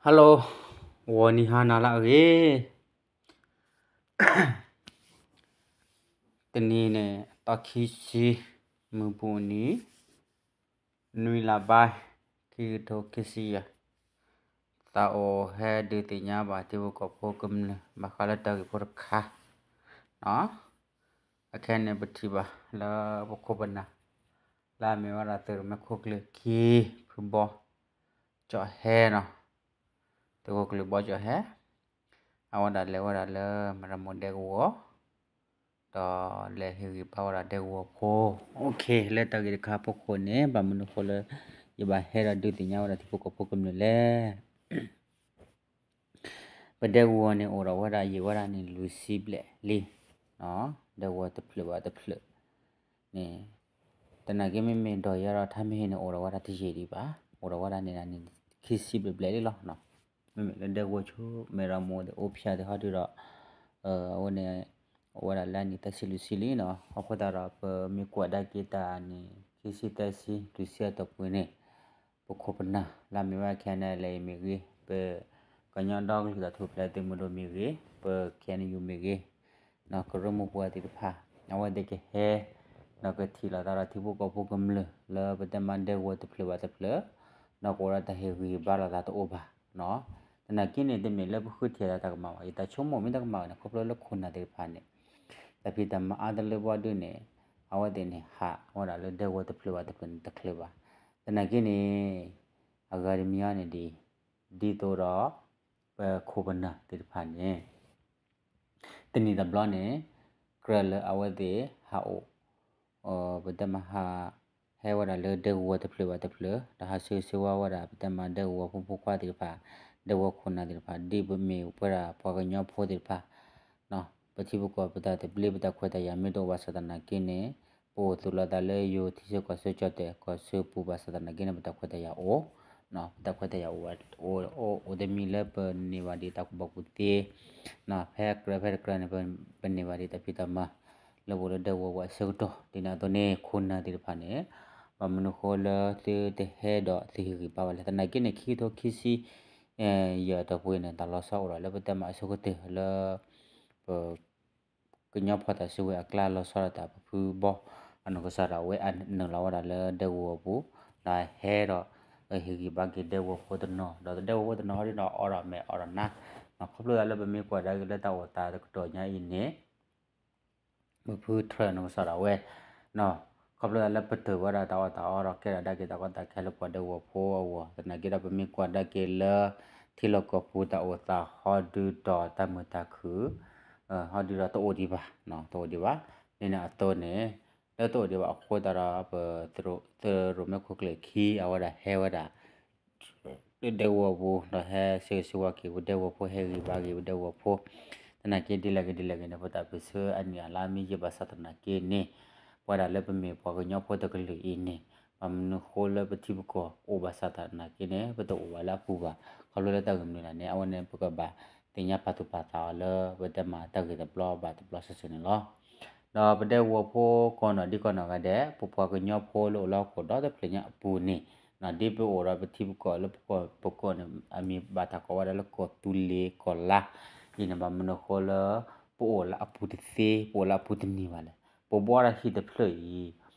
Hello, ဂီၤနံၤဟါနၤလၢအဂ့ၤ, တနံၤန့ၣ် သီခံဆံ မုၢ်ဘူၣ်နံၤ, နွံလါဘၣ်, ခံကထိခံဆံယဲၢ်, သးအိၣ်ဟဲဒုးသ့ၣ်ညါဘၣ်ထံဖိကီၢ်ဖိကမျၢၢ် ဘၣ်ဃးလၢတၢ်ဂ့ၢ်ဖိတခါ, အခဲန့ၣ်ပထံၣ်ဘၣ်လၢပခိၣ်ပနၢ် လၢအမ့ၢ်ဝဲဒၣ်သုးရိၣ်မဲခိၣ်ကျၢၢ်ခံ ဖုဘီ ကၠီၣ်ဟဲနီၤ, သုးခိၣ်ကျၢၢ်ဘီကၠီၣ်ဟဲ, အဝဲဒၣ်လဲၤဝဲဒၣ်လၢမဲၢ်ရမိၢ်ဒဲကဝီၤ, ဒီးလဲၤဟ့ၣ်ဂံၢ်ဘါဝဲဒၣ်ဒဲကဝီၤဖိ, လၢတၢ်ဂ့ၢ်တခါအဖီခိၣ်န့ၣ် ဘၣ်မနုၤအဃိလၢ ယဘၣ်ဟဲဒီးဒုးသ့ၣ်ညါဝဲဒၣ်ထံဖိကီၢ်ဖိကမျၢၢ်လဲၣ်. ပဒဲကဝီၤန့ၣ် အိၣ်ဒီးဝဲဒၣ် ယံာ်ဝဲဒၣ်န့ၣ်လွံၢ်ဆံဘျဲၣ်လံ, ဒဲကဝီၤတဖျၢၣ်ဘၣ်တဖျၢၣ်န့ၣ်, သနာ်က့မ့မ့ၢ်ဒီးယၤဒီးထါမ့ၢ်ဟ့ၣ်န့ၣ် အိၣ်ဒီးဝဲဒၣ်တယံာ်ဒံးဘၣ်, အိၣ်ဒီးဝဲဒၣ်န့ၣ်န့ၣ် ခံဆံဘျဲၣ်ဘျဲၣ်လံလီၤ. မ့မ့ၢ်လၢဒဲကဝီၤဆိ မဲၢ်ရမိၢ်ဒီးအိၣ်ဖျဲၣ်သ့ၣ်ဟီဒုဒီး အဝဲန့ၣ် အိၣ်ဝဲဒၣ်လၢန့ၣ်သၢဆံလွံၢ်ဆံလံနီၤ, အဃိသတးဒီးပမ့ၢ်ကွၢ်ဒါက့ၤတၢ်န့ၣ် ခံဆံသၢဆံလွံၢ်ဆံအတီၢ်ပူၤန့ၣ် ပခိၣ်ပနၢ်လၢအမ့ၢ်ဝဲ ခဲအံၤန့ၣ် လၢအံၤမ့ၢ်ဂ့ၤ, ပကညီဒီကလုာ်တၢ်ထူၣ်ဖျဲးသုးမုၢ်ဒိၣ်မ့ၢ်ဂ့ၤ, ပ ခဲအံၤန့ၣ် ယူၤမ့ၢ်ဂ့ၤ, ကရၢမိၢ်ပှၢ်သ့ၣ်တဖၣ် အဝဲသ့ၣ်ကဟဲ ဒီးကထံၣ်လိာ်သးဒီးထံဖိကီၢ်ဖိကမျၢၢ် လၢပတဲမးဒဲကဝီၤတဖျၢၣ်ဘၣ်တဖျၢၣ်, ဒီးကအိၣ်ဒီးတၢ်ဟ့ၣ်ဂံၢ်ဘါလိာ်သးတအိၣ်ဘၣ်. သနာ်က့န့ၣ် တမ့ၢ်လၢပဃုထံၣ်လိာ်သးတၢ်ကမၣ်ဘၣ်, ယတၢ်ဆိကမိၣ်မ့ၢ်တၢ်ကမၣ်ဘၣ်န့ၣ် ခီဖျိလၢခိၣ်နၢ်သ့ၣ်တဖၣ်န့ၣ် တၢ်ဖံးတၢ်မၤအါတလၢဘီဒုန့ၣ် အဝဲသ့ၣ်န့ၣ် ဟးဝဲဒၣ်လၢဒဲကဝီၤတဖျၢၣ်ဘၣ်တဖျၢၣ်န့ၣ်တချုးဘၣ်. သနာ်က့န့ၣ် အဂၤတမံၤအံၤန့ၣ်ဒ် ဒ်သိးဒီး ပခိၣ်ပနၢ်သ့ၣ်တဖၣ်န့ၣ် တနံၤတဘျီန့ၣ် ကြၢးလၢအဝဲသ့ၣ်ဟးအိၣ် ပတဲမးဟး ဟဲဝဲဒၣ်လၢဒဲကဝီၤတဖျၢၣ်ဘၣ်တဖျၢၣ် ဒီးဟးဆၢဂ့ၤဆၢဝါဝဲဒၣ် ပတဲမးဒဲကဝီၤဖိမုၣ်ဖိခွါသ့ၣ်တဖၣ်, ဒဲကဝီၤခိၣ်နၢ်သ့ၣ်တဖၣ် ဒ်ပမ့ၢ်ပဝဲဒၣ်ပှၤကညီဖိသ့ၣ်တဖၣ် ပထံပကီၢ်ပတၢ်သဘျ့ပတၢ်ခွဲးတၢ်ယာ်မ့ၢ်တအိၣ်ဘၣ်ဆၣ်သနာ်က့န့ၣ် ပအိၣ်သူၣ်လီၤသးလၢယိၤထံဆၢကီၢ်ဆၢကၠီၣ်တဲာ်ကီၢ်ဆၢပူၤဘၣ်ဆၣ်သနာ်က့န့ၣ် ပတၢ်ခွဲးတၢ်ယာ်အိၣ်, ပတၢ်ခွဲးတၢ်ယာ်အိၣ် အိၣ်တမံၤလၢပန့ၢ်ဘၣ်ဒံးတၢ်ကူၣ်ဘၣ်ကူၣ်သ့ ဖဲကြၢးဖဲတကြၢးန့ၣ် ပန့ၢ်ဘၣ်ဒံးတၢ်ဖံးတၢ်မၤ လၢပအိၣ်လၢဒဲကဝီၤပူၤအဆၢကတီၢ် ဒ်န့ၣ်အသိးန့ၣ် ခိၣ်နၢ်သ့ၣ်တဖၣ်န့ၣ် ဘၣ်မနုၤဃိလၢသုတဟဲဒီးသုဟ့ၣ်ဂံၢ်ဘါဝဲလဲၣ်. သနာ်က့န့ၣ် ခံကထိခံဆံ ယဲၢ်အတီၢ်ပူၤအံၤန့ၣ် တၢ်လီၤဆီအိၣ်ဒီးလၢပတဲမးအဆိကတၢၢ်လၢ ပ ကညီဖီၣ်တၢ်စုဝဲအကျါလီၤဆီဒၣ်တၢ် ပဖုဘီ အနီၢ်ကစၢ်ဒၣ်ဝဲအနုာ်လီၤဝဲဒၣ်လၢဒဲကဝီၤပူၤ ဒီးဟဲဒီး ဟ့ၣ်ဂံၢ်ဘါက့ၤဒဲကဝီၤဖိတနီၤ ဒီးဒဲကဝီၤဖိတနီၤဟီဒ်န့ၣ် အီဒီးမဲာ်အီဒီးနါ ခီဖျိသးလၢပမ့ၢ်ကွၢ်ဒါက့ၤလၢတၢ်အိၣ်သးတကတီၢ်ညါအံၤန့ၣ် ပဖုထြၢၣ်နီၢ်ကစၢ်ဒၣ်ဝဲ ခီဖျိသးလၢပတုာ်ဝဲဒၣ်တၢ်အီၣ်တၢ်အီဒီးကဲထီၣ်ဒါက့ၤတၢ်ကီတၢ်ခဲလၢပှၤဒဲကဝီၤဖိအဂီၢ် သနာ်က့ဒီးပမ့ၢ်ကွၢ်ဒါက့ၤလၢ ထံလီၢ်ကီၢ်ပူၤတၢ်အိၣ်သးဟီဒုဒီးတၢ်မုာ်တၢ်ခုၣ် ဟီဒုဒီးတအိၣ်ဒံးဘၣ် တအိၣ်ဒံးဘၣ် ဒ်န့ၣ်အသိးန့ၣ် လၢတအိၣ်ဒံးဘၣ်အဃိသတးဒီး ပ သုးရိၣ်မဲခိၣ်ကျၢၢ်ခံ အဝဲဒၣ်ဟဲဝဲဒၣ် လၢဒဲကဝီၤပူၤ ဒီးဟဲဆၢဂ့ၤဆၢဝါက့ၤပဒဲကဝီၤဖိ ဟဲဂံၢ်ဘါက့ၤပဒဲကဝီၤဖိ သနာ်က့ဒ်လဲၣ်ဂ့ၤဒ်လဲၣ်ဂ့ၤန့ၣ် ပတၢ်ပၢၢ်ဆၢအနံၣ်အလါမ့ၢ်ယံာ်ဘၣ်ဆၣ်သနာ်က့န့ၣ် ပဝဲဒၣ်လၢပမ့ၢ်ပှၤကညီဖိတကလုာ်အံၤန့ၣ် ဘၣ်မနုၤဃိလၢပထံပကီၢ်အိၣ်ဘၣ်ဆၣ်သနာ်က့န့ၣ် ပတအိၣ်ဘၣ်လၢအပူၤဘၣ် ခီဖျိလၢတၢ်ဂ့ၢ်မနုၤလဲၣ်န့ၣ် အဝဲန့ၣ် ပကဘၣ်သ့ၣ်ညါပာ်သူၣ်ပာ်သးအီၤလၢ ပတဲမးတၢ်ဂ့ၢ်တဘျီဘၣ်တဘျီစ့ၢ်ကီးန့ၣ်လီၤ. ဒီးပဒဲကဝီၤဖိကိးနီၢ်ဒဲးကိးနီၢ်ဂၤဒဲး ပပှၤကညီဖိလၢအိၣ်လၢဟီၣ်ခိၣ်ဒီတဖျၢၣ်ညါအပူၤန့ၣ် ဒ်ပအိၣ်ဒီးပထံပကီၢ်လၢပကီၢ်ပကီၢ်န့ၣ် အမံၤဘၣ်တၢ်ကိးဝဲဒၣ်လၢကီၢ်သူလ့ၤကီၢ်လါ အံၤန့ၣ် ဘၣ်မနုၤဃိလၢ ပအိၣ်လၢအပူၤတသ့ ပအိၣ်လၢအပူၤတန့ၢ်ဘၣ်လဲၣ်. ပဘှီဒီးဟံၣ်တဖျၢၣ်အံၤ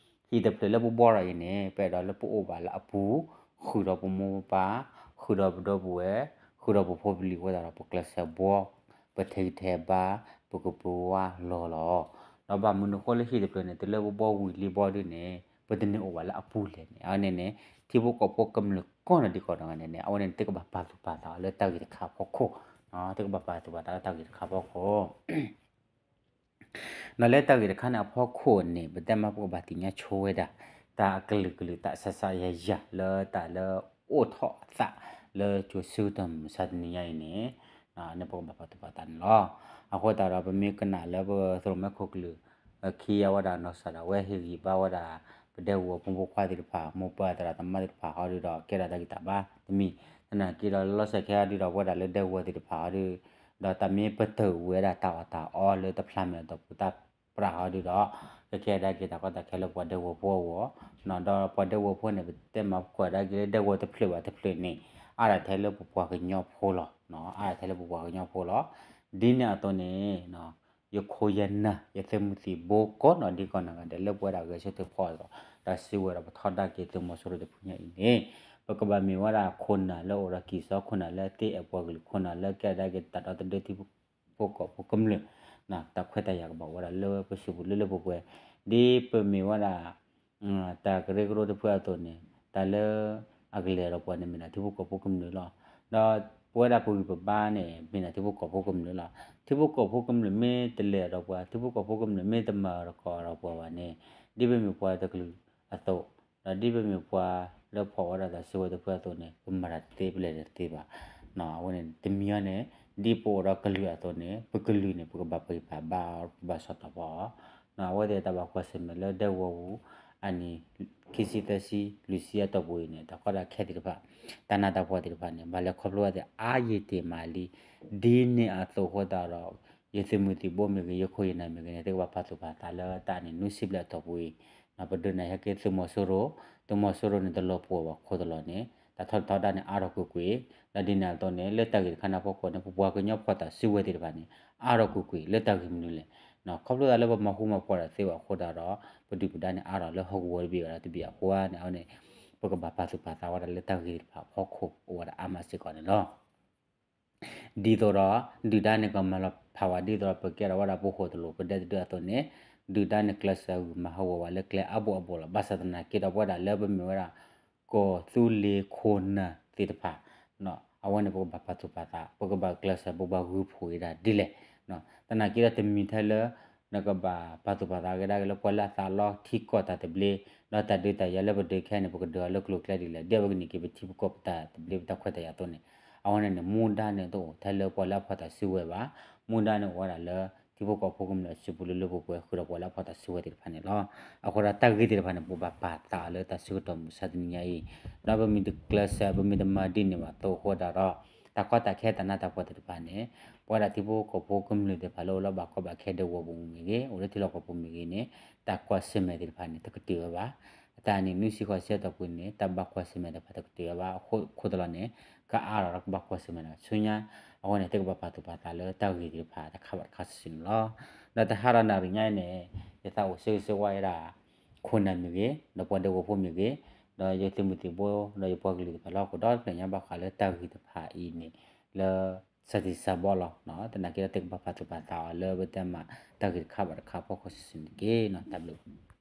ဟံၣ်တဖျၢၣ်လၢပဘှီဒီးအံၤန့ၣ် ပအဲၣ်ဒိးလၢပအိၣ်ဘၣ်လၢအပူၤ ဃုာ်ဒီးပမိၢ်ပပၢ် ဃုာ်ဒီးပဒီပုၢ်ဝဲၢ် ဃုာ်ဒီးပဖိပလံၤအဃိသတးဒီး ပကျဲးစၢးဘှီ ပထဲးကထဲးဘါ ပကပၢၤဝါလီၤလီၤ. ဒီးဘၣ်မနုၤဃိလၢဟံၣ်တဖျၢၣ်န့ၣ် တုၤလၢပဘှီဝံၤလံဘီဒုန့ၣ် ပတန့ၢ်အိၣ်ဘၣ်လၢအပူၤလဲၣ်န့ၣ် အဝဲန့ၣ်န့ၣ် ထံဖိကီၢ်ဖိကမျၢၢ်ကိးနီၢ်ဒဲးကိးနီၢ်ဂၤဒဲးန့ၣ် အဝဲန့ၣ်န့ၣ် သုကဘၣ်ပာ်သူၣ်ပာ်သးအီၤလၢတၢ်ဂ့ၢ်တခါအဖီခိၣ် သုကဘၣ်ပာ်သူၣ်ပာ်သးလၢတၢ်ဂ့ၢ်တခါအဖီခိၣ် ဒီးလၢတၢ်ဂ့ၢ်တခါန့ၣ်အဖီခိၣ်န့ၣ် ပတဲမးပကဘၣ်သ့ၣ်ညါဆိဝဲဒၣ် တၢ်အကလုာ်ကလုာ်သးစၢ်စၢ်ယၤယၤ လၢတၢ်လၢအိၣ်ထီၣ်အသးလၢကၠိၤဆၢကတီၢ်မုၢ်မဆါတနံၤညါအံၤန့ၣ် န့ၣ်ပကဘၣ်ပာ်သူၣ်ပာ်သးန့ၣ်လီၤ. အဃိသတးဒီးပမ့ၢ်ကနၣ်လၢပသုးရိၣ်မဲခိၣ်ကျၢၢ် ခံအဝဲဒၣ်နီၢ်ကစၢ်ဒၣ်ဝဲဟ့ၣ်ဂံၢ်ဘါဝဲဒၣ် ပဒဲကဝီၤဖိမုၣ်ဖိခွါသ့ၣ်တဖၣ် မိၢ်ပၢ်သရၣ်သမါသ့ၣ်တဖၣ်ဟီဒုဒီး ကဲထီၣ်တၢ်ဂံၢ်တၢ်ဘါတမံၤ သနာ်က့ဒီးလီၤစဲၤခဲအံၤဒုဒီးပဝဲဒၣ်လၢဒဲကဝီၤသ့ၣ်တဖၣ်ဟီဒု ဒီးတၢ်မ့ၢ်ပတုာ်ဝဲဒၣ်တၢ်အီၣ်တၢ်အီလၢ တဖျါမဲာ်အတီၢ်ပူၤတၢ်ပြးဟီဒုဒီး ကကဲဒါက့ၤတၢ်ကီတၢ်ခဲလၢပှၤဒဲကဝီၤဖိအဂီၢ် ဒီးပှၤဒဲကဝီၤဖိန့ၣ် ပတဲမးပကွၢ်ဒါက့ၤလၢဒဲကဝီၤတဖျၢၣ်ဘၣ်တဖျၢၣ်န့ၣ် အါဒၣ်ထဲလၢပပှၤကညီဖိလီၤ. အါဒၣ်ထဲလၢပပှၤကညီဖိလီၤ. ဒ်န့ၣ်အသိးန့ၣ် ယခိၣ်ယနၢ် ယသုးမုၢ်သံၣ်ဘိကိးနီၢ်ဒဲးကိးနီၢ်ဂၤဒဲး လၢပဝဲဒၣ်ဂဲၤဆၢထၢၣ်ဖီၣ်အသိး တၢ်စုဝဲၤဒီးပထီဒါက့ၤသုးမီၤစိရိၤတဖုညါအံၤန့ၣ် ပကဘၣ်မ့ၢ်ဝဲဒၣ်ခိၣ်နၢ်လၢအိၣ်ဒီးကံၢ်စီ ခိၣ်နၢ်လၢသ့အဲၣ်ပှၤကလုာ် ခိၣ်နၢ်လၢကဲဒၣ်က့ၤတၢ်ဒီသဒၢထံ ဖိကီၢ်ဖိကမျၢၢ် တၢ်ခွဲးတၢ်ယာ်ကဘၣ်ဝဲဒၣ်လၢပစုပူၤလၢလၢပှဲၤပှဲၤ ဒ်ပမ့ၢ်ဝဲဒၣ် တၢ်ကရၢကရိတဖုအသိးန့ၣ် တၢ်လၢအကလဲၤဒီးပှၤန့ၣ် မ့ၢ်ဒၣ်ထံဖိကီၢ်ဖိကမျၢၢ်လီၤ. ဒီးပဝဲဒၣ်ပဂံၢ်ပဘါန့ၣ် မ့ၢ်ဒၣ်ထံဖိကီၢ်ဖိကမျၢၢ်လီၤ. ထံဖိကီၢ်ဖိကမျၢၢ်မ့ၢ်တလဲၤဒီးပှၤ ထံဖိကီၢ်ဖိကမျၢၢ်မ့ၢ်တမၤကီဒီးပှၤဘၣ်န့ၣ် ဒ်ပမ့ၢ်ပှၤတကလုာ်အသိး ဒီးဒ်ပမ့ၢ်ပှၤလၢဖီၣ်ဝဲဒၣ်တၢ်စုဝဲၤတဖုအသိးန့ၣ် ပမၤတၢ်တသ့ ပလဲၤတသ့ဘၣ်. အဝဲန့ၣ်တမံၤအံၤန့ၣ် ဒ်ပအိၣ်ဒီးကလုာ်အသိးန့ၣ် ပကလုာ်န့ၣ် ပကဘၣ်ပဂံၢ်ပဘါအီၤ ပကဘၣ်ဆီၣ်တီၢ်ပီအီၤ. အဝဲသ့ၣ်တၢ်ဘၣ်ကွၢ်ဆၢၣ်မဲာ်လၢဒဲကဝီၤပူၤ အနံၣ်ခံဆံသၢဆံလွံၢ်ဆံအတီၢ်ပူၤအံၤန့ၣ် တၢ်ကီတၢ်ခဲသ့ၣ်တဖၣ် တၢ်နးတၢ်ဖှီၣ်သ့ၣ်တဖၣ်န့ၣ် ဘၣ်လဲၤခီဖျိဝဲသ့ၣ်အါယံာ်တ့ၢ်မးလံ. ဒ်န့ၣ်အသိးအဃိသတးဒီး ယသုးမုၢ်သံၣ်ဘိမ့ၢ်ဂ့ၤ ယခိၣ်ယနၢ်မ့ၢ်ဂ့ၤန့ၣ် သုကဘၣ်ပာ်သူၣ်ပာ်သးလၢတၢ်နံၣ်နွံဆံဘျဲၣ်အတီၢ်ပူၤအံၤ ပဒုးနၢ်ဟဲက့ၤသုးမီၤစိရိၤ, သုးမီၤစိရိၤန့ၣ် တလီၤပှီၢ်ဘၣ်အဃိသတးန့ၣ် တၢ်ထီဒါန့ၣ်အါထီၣ်ကွ့ၢ်ကွ့ၢ်, ဒီးဒ်န့ၣ်အသိးန့ၣ် လၢတၢ်ဂ့ၢ်တခါန့ၣ်အဖီခိၣ်န့ၣ် ပပှၤကညီဖီၣ်တၢ်စုဝဲၤသ့ၣ်တဖၣ်န့ၣ် အါထီၣ်ကွ့ၢ်ကွ့ၢ်လၢတၢ်ဂ့ၢ်မနုၤလဲၣ်. ခီဖျိသးလၢပမၤဃူမၤဖိးတၢ်သ့ဘၣ်အဃိသတးဒီး ပဒုၣ်ပဒါန့ၣ်အါထီၣ်လၢဟီၣ်ကဝီၤတဘ့ၣ်ဝဲဒၣ်တဘ့ၣ်အဃိန့ၣ် အဝဲန့ၣ် ပကဘၣ်ပာ်သူၣ်ပာ်သးဝဲဒၣ်လၢတၢ်ဂ့ၢ်သ့ၣ်တဖၣ်အဖီခိၣ်အိၣ်ဝဲဒၣ်အါမးစ့ၢ်ကီးန့ၣ်လီၤ. ဒ်သိးဒီး ဒုၣ်ဒါန့ၣ်ကမၤလီၤဖးဝဲ ဒ်သိးဒီးပကဲထီၣ်ဝဲဒၣ်ပဟိၣ်တလိၣ်ပဒဲတဒၢအသိးန့ၣ် ဒုၣ်ဒါန့ၣ်ကျဲးစၢးဂုာ်မၤဟးဂီၤဝဲလၢကျဲအါဘိအဘိလီၤ. ဘၣ်ဆၣ်သနာ်က့ဒီးပဝဲဒၣ်လၢပမ့ၢ်ဝဲဒၣ် ကီၢ်သူလ့ၤခိၣ်နၢ်သ့ၣ်တဖၣ် အဝဲန့ၣ်ပကဘၣ်ပာ်သူၣ်ပာ်သး ပကဘၣ်ကျဲးစၢး ပကဘၣ်ဂုာ်ဖှိၣ်ဝဲဒၣ်ဒ်လဲၣ်. သနာ်က့ဒီးတမံၤထဲလၢ နကဘၣ်ပာ်သူၣ်ပာ်သးကဒါက့ၤလၢပှၤလၢအသးလီထံကီၢ်တၢ်သဘျ့ ဒီးတၢ်ဒုးတၢ်ယၤလၢပဒုးခဲအံၤန့ၣ် ပကဒုးအီၤလၢကျိၤကျဲဒ်လဲၣ်. ဒ်အဝဲကန့ၢ်က့ၤပထံပကီၢ်ပတၢ်သဘျ့ပတၢ်ခွဲးတၢ်ယာ်အသိးန့ၣ် အဝဲန့ၣ်န့ၣ် မူဒါန့ၣ်တအိၣ်ထဲလၢပှၤလၢအဖီၣ်တၢ်စုဝဲၤဘၣ်. မူဒါန့ၣ်အိၣ်ဝဲဒၣ်လၢ ထံဖိကီၢ်ဖိကမျၢၢ်အစုပူၤလၢလၢပှဲၤပှဲၤ ဃုာ်ဒီးပှၤလၢအဖီၣ်တၢ်စုဝဲၤသ့ၣ်တဖၣ်န့ၣ်လီၤ. အဃိဒီးတၢ်ဂ့ၢ်သ့ၣ်တဖၣ်န့ၣ် ပကဘၣ်ပာ်သးအီၤလၢတၢ်ဆၢကတီၢ်မုၢ်မဆါတနံၤညါအံၤ ဒီးပမ့ၢ်တကျဲးစၢး ပမ့ၢ်တမၤဒ်န့ၣ်ဘၣ်အသိးအဃိဒၣ်ဒီး တၢ်ကီတၢ်ခဲတၢ်နးတၢ်ဖှီၣ်သ့ၣ်တဖၣ်န့ၣ် ပဝဲဒၣ်ထံဖိကီၢ်ဖိကမျၢၢ်သ့ၣ်တဖၣ်လၢအိၣ်လၢဘၣ်ကီဘၣ်ခဲဒဲကဝီၤပူၤမ့ၢ်ဂ့ၤ အိၣ်လၢထံလီၢ်ကီၢ်ပူၤမ့ၢ်ဂ့ၤန့ၣ် တၢ်ကွၢ်ဆၢၣ်မဲာ်သ့ၣ်တဖၣ်န့ၣ် တကတၢၢ်ဝဲဘၣ်. အတၢ်နံၣ်နွံဆံဃိးဆံအတီၢ်ပူၤန့ၣ် တၢ်ဘၣ်ကွၢ်ဆၢၣ်မဲာ်သ့ၣ်တဖၣ်တကတၢၢ်ဝဲဘၣ်. အဃိသတးလီၤန့ၣ် ကအါထီၣ်ဒီးကဘၣ်ကွၢ်ဆၢၣ်မဲာ်ဒီးဆူညါ အဃိန့ၣ် သုကဘၣ်ပာ်သူၣ်ပာ်သးလၢတၢ်ဂ့ၢ်သ့ၣ်တဖၣ်တခါဘၣ်တခါစုာ်စုာ်န့ၣ်လီၤ. ဒီးတဟါဒီးနၣ်ရံၣ်ညါအံၤန့ၣ် ယသးအိၣ်ဆၢဂ့ၤဆၢဝါဝဲဒၣ် ခိၣ်နၢ်မ့ၢ်ဂ့ၤ ဒီးပှၤဒဲကဝီၤဖိမ့ၢ်ဂ့ၤ ဒီးယသုးမုၢ်သံၣ်ဘိ ဒီးယပှၤကလုာ်သ့ၣ်တဖၣ်လၢဟီၣ်ခိၣ်ဒီဖျၢၣ်ညါဘၣ်ဃးလၢတၢ်ဂ့ၢ်တဖၣ်အံၤန့ၣ် လၢ စၢ်သံၣ်စၢ်ဘီလီၤ. သနာ်က့ဒီးသုကဘၣ်ပာ်သူၣ်ပာ်သးအီၤလၢပတဲမးတၢ်ဂ့ၢ်တခါဘၣ်တခါအဖီခိၣ်စုာ်စုာ်န့ၣ်တက့ၢ်. တၢ်ဘျုး